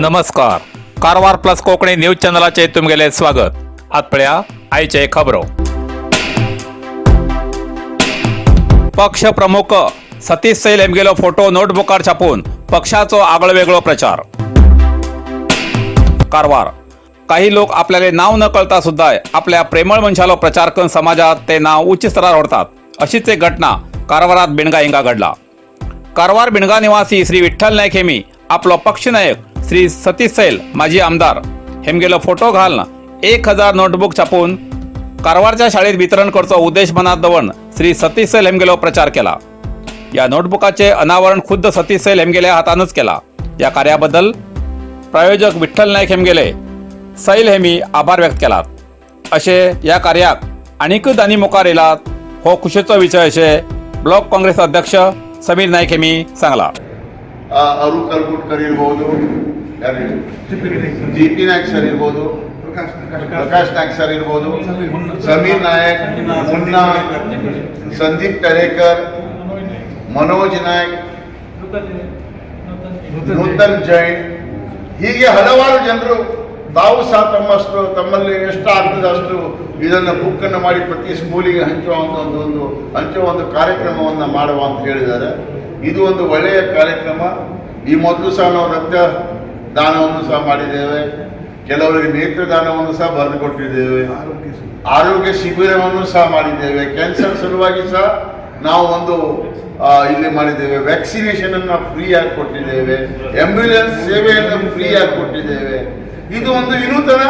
नमस्कार, Karwar plus Konkani news चॅनलाचे तुमगेले स्वागत. आत पळया आयचे खबरो. पक्ष प्रमुख सतीश सैल हेमगेलो फोटो नोटबुकार छापून पक्षाचो आगळो वेगळो प्रचार. कारवार. काही लोक आपल्याला नाव न कळता सुद्धा आपल्या प्रेमळ मनशालो प्रचार करून समाजात ते नाव उच्च स्तरावर व्हरतात. अशीच एक घटना कारवारात बिणगा हिंगा घडला. कारवार बिणगा निवासी श्री विठ्ठल नाईक हेमी आपलो पक्षनायक श्री सतीश सैल, माजी आमदार, हेमगेलो फोटो घालून 1000 नोटबुक छापून कारवारच्या शाळेत वितरण करचो उद्देश मनात दवरून श्री सतीश सैल हेमगेलो प्रचार केला. या नोटबुकाचे अनावरण खुद्द सतीश सैल हेमगेल्या हातानच केला. या कार्याबद्दल प्रायोजक विठ्ठल नाईक हेमगेले सैल हेमी आभार व्यक्त केलात. असे या कार्याक आनीकय दानी मुखार येयलात हो खुशेचो विशय अशें ब्लॉक काँग्रेस अध्यक्ष समीर नाईक हेमी सांगला. ಅರು ಕರ್ಗುಟ್ಕರ್ ಇರ್ಬೋದು, ಯಾರು, ಜಿ ಪಿ ನಾಯ್ಕ್ ಸರ್ ಇರ್ಬೋದು, ಪ್ರಕಾಶ್ ನಾಯ್ಕ್ ಸರ್ ಇರ್ಬೋದು, ಸಮೀರ್ ನಾಯಕ್, ಮುನ್ನಾ, ಸಂದೀಪ್ ಕರೇಕರ್, ಮನೋಜ್ ನಾಯ್ಕ್, ನೂತನ್ ಜೈನ್, ಹೀಗೆ ಹಲವಾರು ಜನರು ತಾವು ಸಹ ತಮ್ಮಷ್ಟು ತಮ್ಮಲ್ಲಿ ಎಷ್ಟು ಆಗ್ತದೆ ಅಷ್ಟು ಇದನ್ನು ಬುಕ್ಕನ್ನು ಮಾಡಿ ಪ್ರತಿ ಸ್ಕೂಲಿಗೆ ಹಂಚುವ ಒಂದು ಒಂದು ಒಂದು ಹಂಚುವ ಒಂದು ಕಾರ್ಯಕ್ರಮವನ್ನು ಮಾಡುವ ಅಂತ ಹೇಳಿದ್ದಾರೆ. ಇದು ಒಂದು ಒಳ್ಳೆಯ ಕಾರ್ಯಕ್ರಮ. ಈ ಮೊದಲು ಸಹ ನಾವು ರಕ್ತ ದಾನವನ್ನು ಸಹ ಮಾಡಿದ್ದೇವೆ. ಕೆಲವರಿಗೆ ನೇತ್ರದಾನವನ್ನು ಸಹ ಬರೆದು ಕೊಟ್ಟಿದ್ದೇವೆ. ಆರೋಗ್ಯ ಶಿಬಿರವನ್ನು ಸಹ ಮಾಡಿದ್ದೇವೆ. ಕ್ಯಾನ್ಸರ್ ಸಲುವಾಗಿ ಸಹ ನಾವು ಒಂದು ಇಲ್ಲಿ ಮಾಡಿದ್ದೇವೆ. ವ್ಯಾಕ್ಸಿನೇಷನ್ ಅನ್ನು ಫ್ರೀ ಆಗಿ ಕೊಟ್ಟಿದ್ದೇವೆ. ಆಂಬ್ಯುಲೆನ್ಸ್ ಸೇವೆಯನ್ನು ಫ್ರೀ ಆಗಿ ಕೊಟ್ಟಿದ್ದೇವೆ. ಇದು ಒಂದು ವಿನೂತನ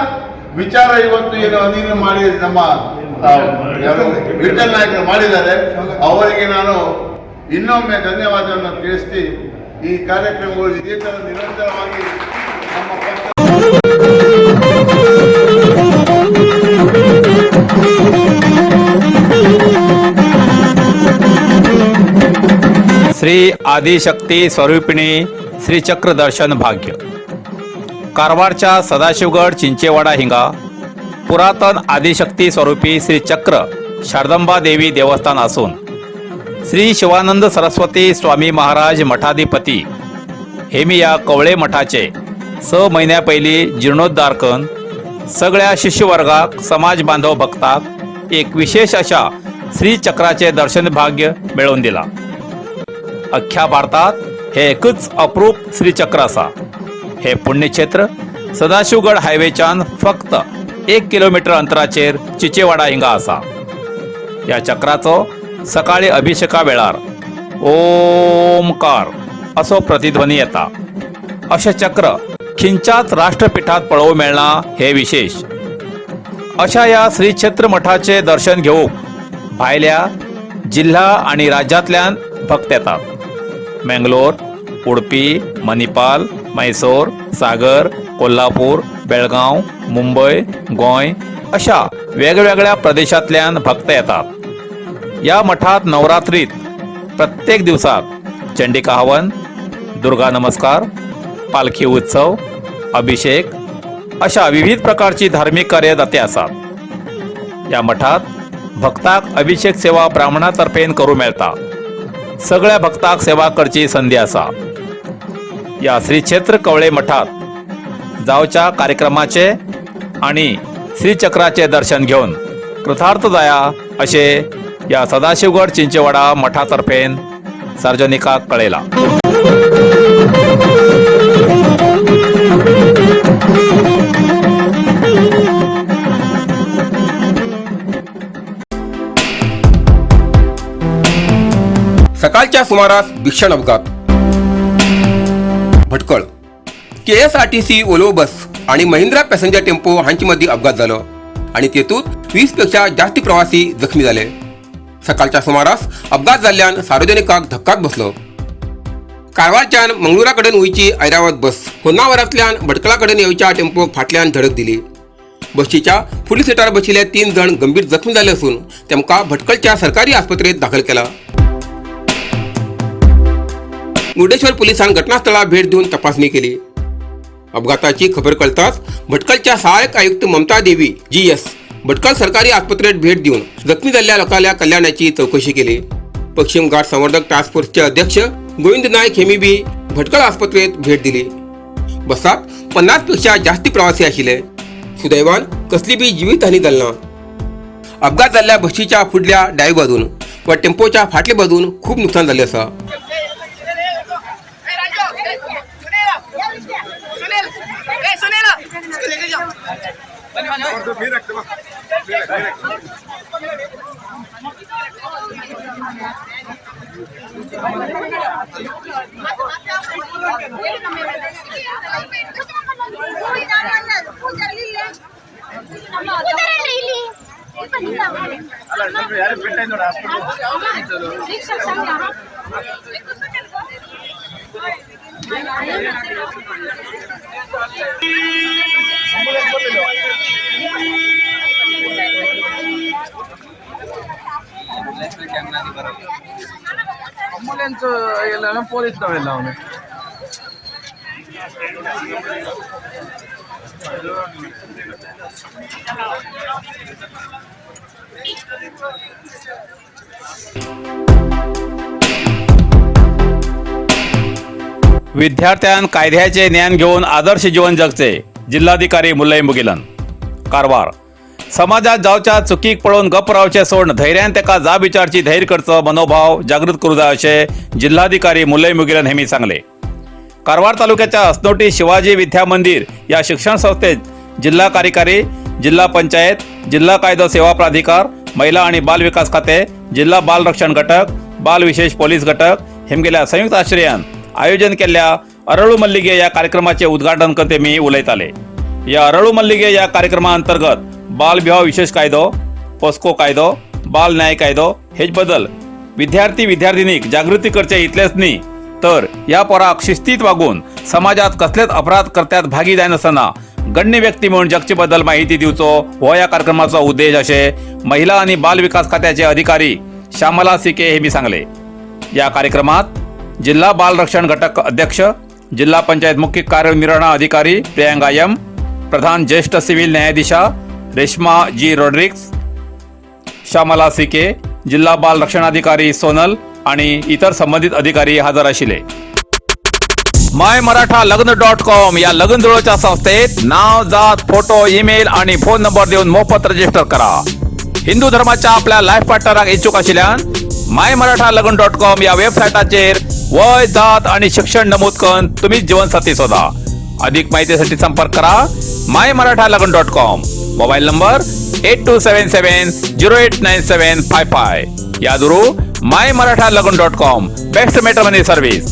ವಿಚಾರ. ಇವತ್ತು ಏನು ಅನಿಲ್ ಮಾಡಿ ನಮ್ಮ ಯಾರು ವಿಠಲ್ ನಾಯಕರು ಮಾಡಿದ್ದಾರೆ, ಅವರಿಗೆ ನಾನು ಇನ್ನೊಮ್ಮೆ ಧನ್ಯವಾದವನ್ನು ತಿಳಿಸಿ, ಈ ಕಾರ್ಯಕ್ರಮಗಳು ಇದೇ ತರ ನಿರಂತರವಾಗಿ ನಮ್ಮ ಪಕ್ಷ श्री आदिशक्ती स्वरूपिणी श्री चक्र दर्शन भाग्य. कारवारच्या सदाशिवगड चिंचेवाडा हिंगा पुरातन आदिशक्ती स्वरूपी श्री चक्र शारदंबा देवी देवस्थान असून श्री शिवानंद सरस्वती स्वामी महाराज मठाधिपती हेमी या कवळे मठाचे 6 म्हयन्या पयलीं जिर्णोद्धार करून सगळ्या शिष्यवर्गाक, समाज बांधव भक्ताक एक विशेष अशा श्री चक्राचे दर्शन भाग्य मेळोवन दिला. अख्ख्या भारतात हे एकच अप्रूप श्रीचक्र आसा. हे पुण्यक्षेत्र सदाशिवगड हायवेच्यान फक्त 1 किलोमीटर अंतराचेर चिचेवाडा हिंगा आसा. ह्या चक्राचो सकाळी अभिषेका वेळार ओमकार असो प्रतिध्वनी येता. अशें चक्र खंयच्याच राष्ट्रपीठात पळोवंक मेळना हे विशेष. अशा ह्या श्री क्षेत्र मठाचे दर्शन घेवंक भायल्या जिल्हा आणि राज्यांतल्यान भक्त येतात. मंगलोर, उडपी, मणिपाल, मैसूर, सागर, कोल्हापूर, बेळगांव, मुंबय, गोंय अशा वेगवेगळ्या प्रदेशांतल्यान भक्त येतात. या मठात नवरात्रीत प्रत्येक दिवसाक चंडिका हवन, दुर्गा नमस्कार, पालखी उत्सव, अभिषेक अशा विविध प्रकारची धार्मिक कार्य जाते आसात. या मठात भक्ताक अभिषेक सेवा ब्राह्मणातर्फेन करूं मेळटा. सगळ्या भक्ताक सेवा करची संधी आसा. या श्री क्षेत्र कवळे मठात जावच्या कार्यक्रमाचे आणि श्रीचक्राचे दर्शन घेवन कृतार्थ जाया अशें या सदाशिवगड चिंचेवाडा मठातर्फेन सार्वजनिकाक कळयला. सकाळच्या सुमारास भीषण अपघात. भटकळ केएसआरटीसी वोल्वो बस आणि महिंद्रा पॅसेंजर टेम्पो हांचे मदीं अपघात जालो आणि तेतूत 20 पेक्षा जास्त प्रवासी जखमी जाले. सकाळच्या सुमारास अपघात जाल्ल्यान सार्वजनिकाक धक्काच बसलो. कारवारच्यान मंगळुरा कडेन वयची ऐरावत बस होन्नावरांतल्यान भटकळा कडेन येवच्या टेम्पोक फाटल्यान धडक दिली. बशीच्या फुडल्या सिटार बशिल्ले तीन जण गंभीर जखमी जाले असून तेमकां भटकळच्या सरकारी आस्पत्रेत दाखल केला. मुर्डेश्वर पोलिसांनी घटनास्थळाक भेट दिवन तपासणी केली. अपघाताची खबर कळताच भटकळच्या सहाय्यक आयुक्त ममता देवी जी एस भटकळ सरकारी आस्पत्रेत भेट दिवन जखमी जाल्ल्या लोकांल्या कल्याणाची चौकशी केली. पश्चिम घाट संवर्धक टास्क फोर्सचे अध्यक्ष गोविंद नायक हेमी बी भटकळ आस्पत्रेत भेट दिली. बसात 50 पेक्षा जास्ती प्रवासी आशिल्ले. सुदैवान कसली बी जीवितहानी जाली ना. अपघात जाल्ल्या बशीच्या फुडल्या डावी बाजून व टेम्पोच्या फाटल्या बाजून खूब नुकसान जाल्लें आसा. सुनील, ए सुनील, इसको लेके जाओ. ಅಂಬುಲೆನ್ಸ್ ಎಲ್ಲ ಪೊಲೀಸ್ ನಾವೆಲ್ಲ ಅವನು. विद्यार्थ्यां कायद्याचे ज्ञान घेऊन आदर्श जीवन जगचे, जिल्हाधिकारी मुल्लई मुगिलन. कारवार. समाजात जावच्या चुकीक पळोवन गप रावचे सोडून धैर्यान तेका जाब विचारची धैर्य करचो मनोभाव जागृत करू जाय अशें जिल्हाधिकारी मुल्लई मुगिलन हेमी सांगले. कारवार तालुक्याच्या असनोटी शिवाजी विद्या मंदिर या शिक्षण संस्थेत जिल्हा कार्यकारी, जिल्हा पंचायत, जिल्हा कायदो सेवा प्राधिकार, महिला आणि बाल विकास खाते, जिल्हा बाल रक्षण घटक, बाल विशेष पोलीस घटक हेमगेल्या संयुक्त आश्रयान आयोजन केल्ल्या अरळू मल्लिगे या कार्यक्रमाचे उद्घाटन करते मी उलयताले. या अरळू मल्लिगे या कार्यक्रमा अंतर्गत बाल विवाह विशेष कायदो, पोस्को कायदो, बाल न्याय कायदो हेच बदल विद्यार्थी विद्यार्थिनीक जागृती करचे इतलेच न्ही, तर या पोराक शिस्तीत वागून समाजात कसलेच अपराध कर्त्यात भागी जायनासतना गण्य व्यक्ती म्हणून जगचे बद्दल माहिती दिवचो हो या कार्यक्रमाचो उद्देश, अशें महिला आणि बाल विकास खात्याचे अधिकारी श्यामला सिके हे मी सांगले. या कार्यक्रमात जिल्हा बाल रक्षण घटक अध्यक्ष, जिल्हा पंचायत मुख्य कार्यनिर्वहण अधिकारी प्रियांका यम, प्रधान ज्येष्ठ सिव्हिल न्यायाधीशा रेश्मा जी रॉड्रिक्स, श्यामला सिके, जिल्हा बाल रक्षणाधिकारी सोनल आणि इतर संबंधित अधिकारी हजर आशिल्ले. माय मराठा लग्न डॉट कॉम या लग्न जुळोच्या संस्थेत नाव, जात, फोटो, ईमेल आणि फोन नंबर देऊन मोफत रजिस्टर करा. हिंदू धर्माच्या आपल्या लाईफ पार्टनराक इच्छुक आशिल्ल्यान माय मराठा लग्न डॉट कॉम या वेबसाईटाचेर वय, जात आणि शिक्षण नमूद करून तुम्ही जीवनसाथी शोधा. अधिक माहितीसाठी संपर्क करा माय मराठा लग्न dot com, mobile number 8277089755. या दुरू माय मराठा लग्न dot com, best matrimony service.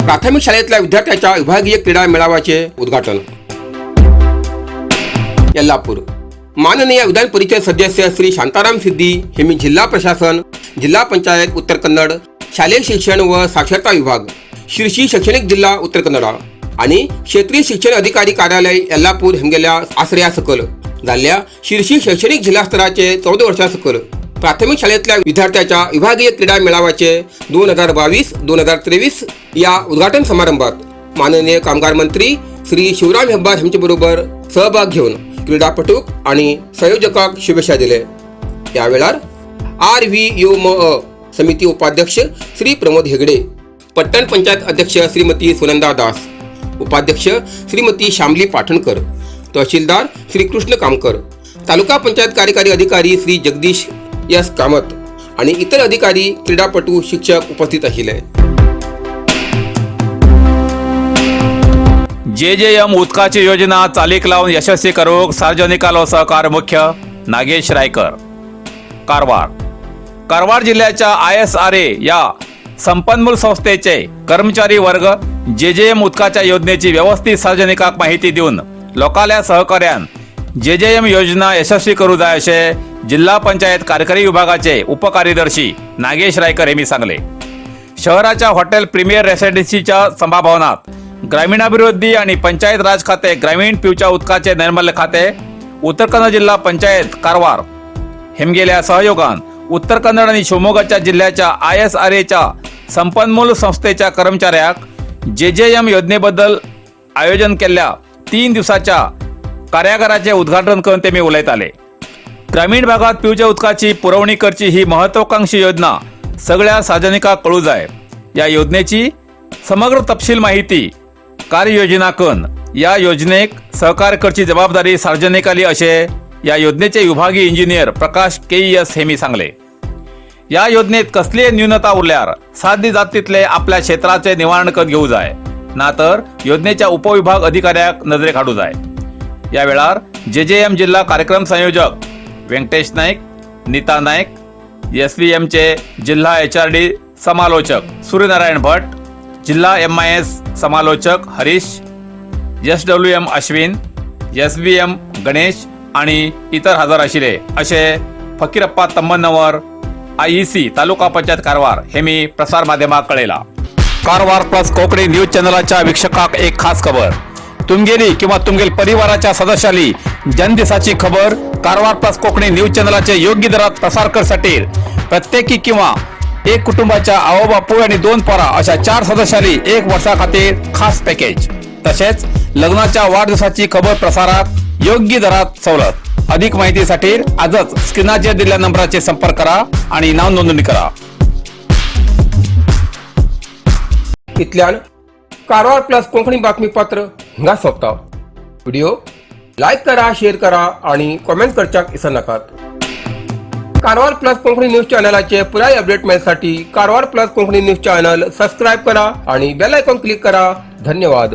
प्राथमिक शाळेतल्या विद्यार्थ्याच्या विभागीय क्रीडा मेळाव्याचे उद्घाटन, यल्लापूर. माननीय विधान परिषद सदस्य श्री शांताराम सिद्धी हे मी जिल्हा प्रशासन, जिल्हा पंचायत उत्तर कन्नड, शालेय शिक्षण व साक्षरता विभाग, शिर्शी शैक्षणिक जिल्हा उत्तर कन्नडा आणि क्षेत्रीय शिक्षण अधिकारी कार्यालय यल्लापूर हेमगेल्या आश्रया सकल जाल्ल्या शिर्शी शैक्षणिक जिल्हा स्तराचे 14 वर्षा सकल प्राथमिक शाळेतल्या विद्यार्थ्याच्या विभागीय क्रीडा मेळाव्याचे 2022-2023 या उद्घाटन समारंभात माननीय कामगार मंत्री श्री शिवराम हेब्बार यांच्याबरोबर सहभाग घेऊन क्रीडापटूक आणि संयोजकाक शुभेच्छा दिले. या वेळार आर व्ही you म अ समिती उपाध्यक्ष श्री प्रमोद हेगडे, पट्टण पंचायत अध्यक्ष श्रीमती सुनंदा दास, उपाध्यक्ष श्रीमती श्यामली पाठणकर, तहसीलदार श्री कृष्ण कामकर, तालुका पंचायत कार्यकारी अधिकारी श्री जगदीश एस कामत आणि इतर अधिकारी, क्रीडापटू, शिक्षक उपस्थित आशिल्ले. जे जे एम उदकाची योजना चालीक लावून यशस्वी करूक सार्वजनिकालो सहकार मुख्य, नागेश रायकर. कारवार. कारवार जिल्ह्याच्या ISRA या संपन्मूल संस्थेचे कर्मचारी वर्ग जे जे एम उदकाच्या योजनेची व्यवस्थित सार्वजनिकाक माहिती दिवन लोकांल्या सहकार्यान जे जे एम योजना यशस्वी करू जाय, अशें जिल्हा पंचायत कार्यकारी विभागाचे उपकार्यदर्शी नागेश रायकर यांनी सांगले. शहराच्या हॉटेल प्रीमियर रेसिडेन्सीच्या सभाभवनात ग्रामीणाभिवृद्धी आणि पंचायत राज खाते, ग्रामीण पिवच्या उदकाचे नैर्मल्य खाते, उत्तर कन्नड जिल्हा पंचायत कारवार हेमगेल्या सहयोगान उत्तर कन्नड आणि शिवमोगाच्या जिल्ह्याच्या ISRAच्या संपन्मूल संस्थेच्या कर्मचाऱ्याक जे जे एम योजनेबद्दल आयोजन केल्ल्या 3 दिवसाच्या कार्यागाराचे उद्घाटन करून ते मी उलयताले. ग्रामीण भागात पिवच्या उदकाची पुरवणी करची ही महत्वाकांक्षी योजना सगळ्या सार्वजनिकांक कळू जाय. या योजनेची समग्र तपशील माहिती कार्ययोजना कन या योजनेक सहकार्य करची जबाबदारी सार्वजनिकाली, असे या योजनेचे विभागीय engineer Prakash K S Hemi सांगले. या योजनेत कसलीय न्यूनता उरल्यार साध्य जात तितले आपल्या क्षेत्राचे निवारण करून घेऊ जाय, ना तर योजनेच्या उपविभाग अधिकाऱ्याक नजरेक हाडू जाय. या वेळार जे जे एम जिल्हा कार्यक्रम संयोजक व्यंकटेश नाईक, नीता नाईक, एस व्ही एमचे जिल्हा एचआरडी समालोचक सूर्यनारायण भट, जिल्हा एमआयएस समालोचक हरीश, एसडब्ल्यूएम अश्विन, एसबीएम गणेश आणि इतर हजर आशिल्ले, असे फकीरप्पा तम्मन्नवर, आयईसी, तालुका पंचायत कारवार हे मी प्रसार माध्यमाक कळयला. कारवार प्लस कोकणी न्यूज चॅनलाच्या वीक्षकाक एक खास खबर. तुमगेली किंवा तुमगेल परिवाराच्या सदस्याली जन्मदिसाची खबर कारवार प्लस कोकणी न्यूज चॅनलाचे योग्य दरात प्रसार करसाठी प्रत्येकी किंवा एक कुटुंबाच्या आवो बापूय आणि दोन पोरा अशा चार सदस्यांनी एक वर्षा खातीर खास पॅकेज, तसेच लग्नाच्या वाढदिवसाची खबर प्रसारात योग्य दरात सवलत. अधिक माहितीसाठी आजच स्क्रीनाचेर दिलेल्या नंबराचे संपर्क करा आणि नाव नोंदणी करा. इतल्यान कारवार प्लस कोंकणी बातमीपत्र हिंगा सोंपता. व्हिडिओ लायक करा, शेअर करा आणि कॉमेंट करच्याक विसरनाकात. कारवार प्लस कोंकणी न्यूज चॅनलाचे पुराय अपडेट मेळसाठी Karwar plus Konkani news channel subscribe करा आणि बेल आयकॉन क्लिक करा. धन्यवाद.